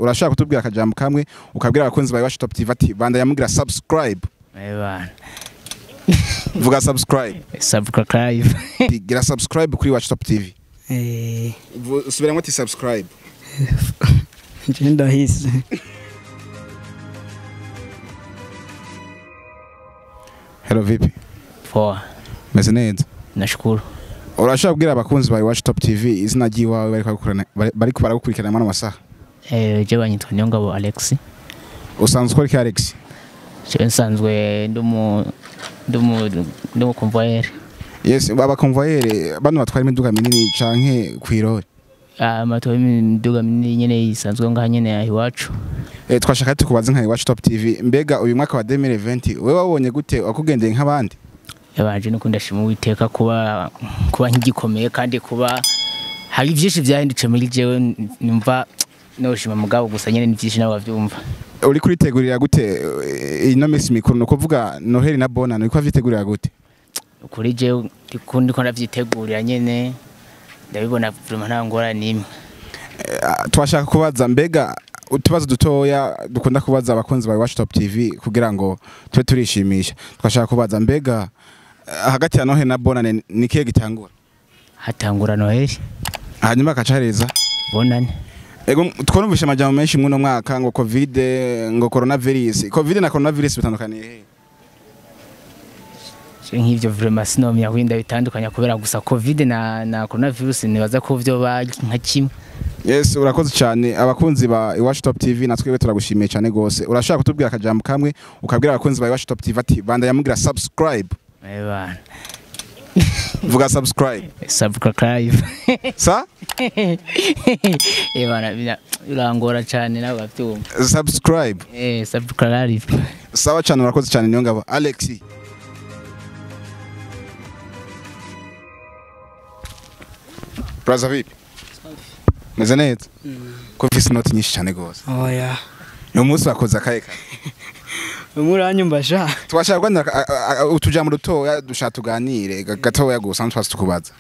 Urashaka kutubwira akajambo kamwe ukabwira abakunzi ba Iwacu Top TV ati banda yamugira subscribe. Ebana. Vuga subscribe. Subscribe. Gira subscribe kuri Iwacu Top TV. Subiramo ati subscribe. Nje ndahise. Hello vipi? Poa. Meze neza. Nashukuru. Urashaka kubwira abakunzi ba Iwacu Top TV izina ry'iwawe bariko baragukurikirana mwana masaha? Je banyitwa Niyongabo Alex. Usanzwe ukora iki Alex? Je nsanzwe ndumu convoyeur. Yes, baba convoyeur bano batwara imiduga minini canke kwirori? Batwara imiduga minini nyene isanzwe ngaha nyene iwacu. Twashaka tukubaze nka Iwacu Top TV, mbega uyu mwaka wa 2020 wewe wabonye gute wakugendeye nk'abandi? Yabanje nuko ndashima Uwiteka kuba nkigikomeye kandi kuba hari byinshi byahindutse muri jewe numva noshima mugabo gusa nyene ni byinshi nabo bavyumva. Uri kuritegurira gute ino minsi mikuru, no kuvuga Noheli na Bonane, uriko avyitegurira gute? Kuri jewe ndiko ndavyitegurira nyene ndabibona vraiment nta ngorane nimwe. Twashaka kubaza mbega utubazo dutoya dukunda kubaza abakunzi ba Iwacu Top TV kugira ngo tube turishimisha. Twashaka kubaza mbega hagati ya Noheli na Bonane ni kihe gitangura? Hatangura Noheli. Hanyuma akacareza Bonane. Ego twarumvishe amajambo menshi muno mwaka ngo Covid, ngo coronavirus. Covid na coronavirus bitandukaniye he? Nk'ivyo vraiment sinomenya kwinda bitandukanya kubera gusa Covid na coronavirus nibaza ko vyo ba nka kimwe. Yes, urakoze cyane abakunzi ba Iwacu Top TV, natwe turagushimiye cyane gose. Urashaka kutubwira akajambo kamwe ukabwira abakunzi ba Iwacu Top TV ati banda yamugira subscribe. Ebana. Vuga subscribe. Subscribe. Sa? Ebana birangora cyane nabo bavyumva. Subscribe. Subscribe. Sawa cyane, urakoze cyane Niyongabo Alex. Braza vipi? Meze neza? Ko mfise inoti nyinshi cyane gose. Oya. Uyu munsi wakoze akaye kare. Umuranyumva sha. Twashaka kuganira utujambo dutoya dushaka tuganire gatoya gusa ntwasi tukubaza.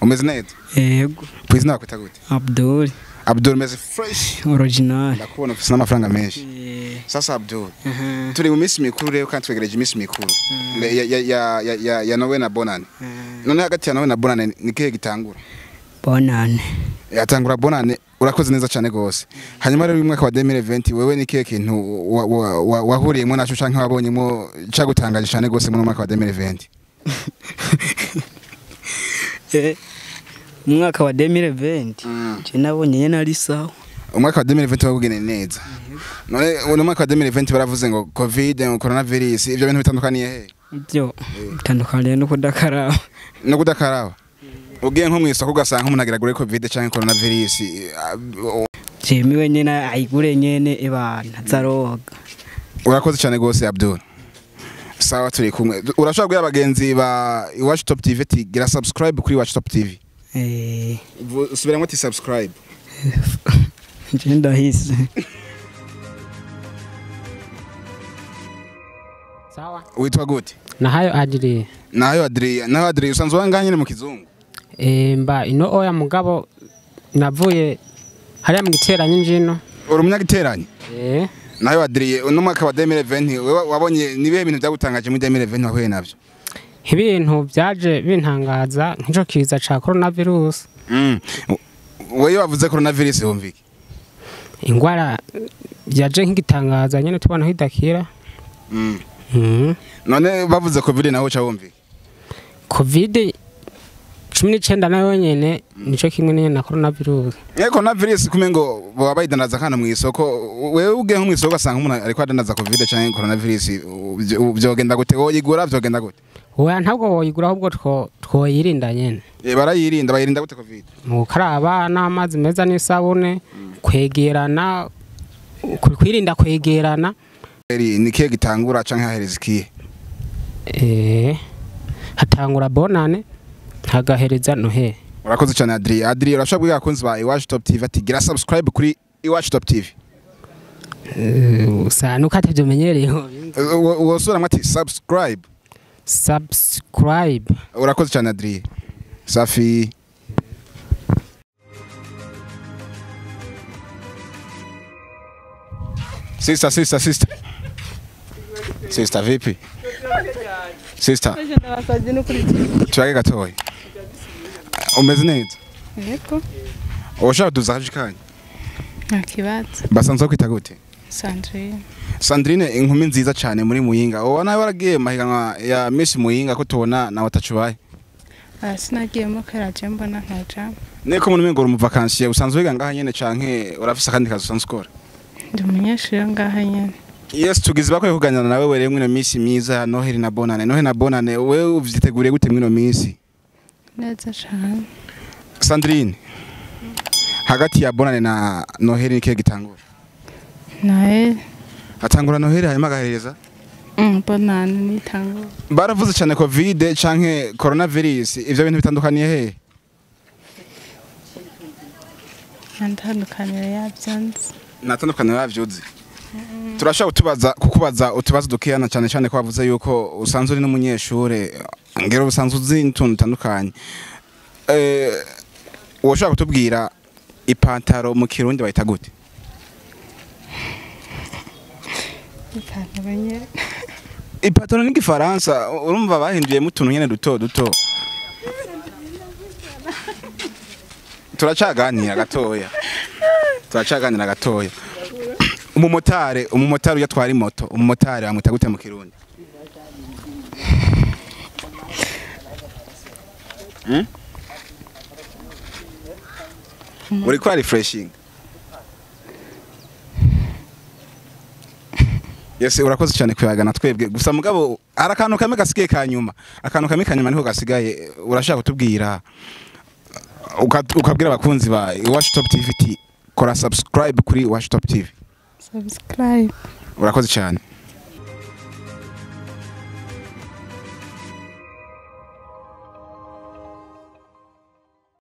Umeze neza? Yego. Kwizina wakwita gute? Abdul. Abdul meze fresh. Original. Ndakubona ufise n'amafaranga menshi. Sasa Abdul. Turi mu minsi mikuru rero kandi twegereje iminsi mikuru. Ya Noel na Bonane. None hagati ya Noel na Bonane ni kihe gitangura? Bonane. Yatangura Bonane. Urakoze neza cyane gose. Hanyuma rero uyu mwaka wa 2020 wewe ni kihe kintu wahuriyemo naco canke wabonyemo cagutangaje cyane gose muri mwaka wa 2020? Mu mwaka wa 2020 je nabonye nyene ari sawa. Umwaka wa 2020 wakugeneye neza. None uno mwaka wa 2020 baravuze ngo Covid, ngo coronavirus, ivyo bintu bitandukaniye he? Byo bitandukaniye no kudakaraba. No kudakaraba. Ugiye nko mwisoko ugasanga umuntu agira gure Covid canke coronavirus. Jemiwe nyene ayigure nyene ebana zaroga. Urakoze cyane gose Abdul. Sawa turi kumwe. Urashobora kubwira abagenzi ba Iwacu Top TV ati gira subscribe kuri Iwacu Top TV. Subiramo ati subscribe. Nje ndahise. Sawa. Witwa gute? Nahayo Adrien. Nahayo Adrien. Nahayo Adrien usanzwe wanganye mu kizungu? Mba ino oya mugabo navuye hariya mu giteranyo njino. Uri umunyagiteranyo? Nahayo Adrien uno mwaka wa 2020 wewe wabonye nibihe bintu byagutangaje muri 2020 wahuye navyo? Ibintu byaje bintangaza nk'ico kiza ca coronavirus. Wewe wavuze coronavirus wumvike? Ingwara yaje nk'igitangaza nyene tubona hidakira. None bavuze Covid naho ca wumvike? Covid 19 nayo nyene nico kimwe nyene na coronavirus. Coronavirus kumengo baba bayidanaza kana mu isoko, wewe ugiye nko mu isoko asanga umuntu ariko adanaza Covid canke coronavirus byogenda gute? Woyigura byogenda gute? Oya ntabwo woyigura ahubwo twoyirinda nyene. Barayirinda, bayirinda gute Covid? Mu gukaraba n'amazi meza n'isabune, kwegerana, kwirinda kwegerana. Ni kihe gitangura canke hahereza ikihe? Hatangura Bonane hagahereza Noheli. Urakoze cyane Adrien. Adrien urashobora kubwira abakunzi ba Iwacu Top TV ati gira subscribe kuri Iwacu Top TV. Usa nuko atavyomenyereye. Wosuramwo ati subscribe. Subscribe. Urakoze cyane Adrien. Safi. Sister, sister, sister. Sister, vipi? Sister. Tuyage gatoya. Umeze neza? Yego. Ushaka kuduza akaji kanyu? Nta kibazo. Basanzwe kwita gute? Sandrine. Sandrine, inkumi nziza cyane muri Muyinga. Wowe nawe waragiye mu mahiganwa ya Miss Muyinga ko tubona nawe atacubaye? Sinagiyemo kubera je mbona ntajamo. Niko umuntu umengo uri mu vacances, usanzwe wiga ngaha nyene canke urafise akandi kazi usanzwe ukora? Ndi umunyeshuri wo ngaha nyene. Yes, tugize bakwiye kuganira nawe wewe mwino minsi myiza ya Noheli na Bonane. Noheli na Bonane, wewe uvyiteguriye gute mwino minsi? Neza cane. Sandrine, hagati ya Bonane na Noheli ni kihe gitangura? Noheli. Hatangura Noheli hanyuma agahereza? Bonane nitangura. Baravuze cyane Covid canke coronavirus, ivyo bintu bitandukaniye he? Ntandukaniro yavyo nzi. Ntatandukaniro yavyo uzi? Turashaka kutubaza kukubaza utubazo dukiyana cyane cyane ko bavuze yuko usanzwe uri n'umunyeshure, ngero usanzwe uzi n'utuntu dutandukanye. Woshaka kutubwira ipantaro mu Kirundi bayita gute? Ipantaro nyene. Ipantaro ni Gifaransa, urumva bahinduyemo utuntu nyene duto duto. Turacaganira gatoya. Turacaganira gatoya. Umumotari uyatwara imoto, umumotari bamwita gute mu Kirundi? Uri kwa refreshing. Yes, urakoze cyane kuyagana twebwe. Gusa mugabo hari akantu kamwe gasigaye kanyuma. Akantu kamwe kanyuma niho gasigaye, urashaka kutubwira ukabwira abakunzi ba Iwacu Top TV kora subscribe kuri Iwacu Top TV. Subscribe. Urakoze cyane.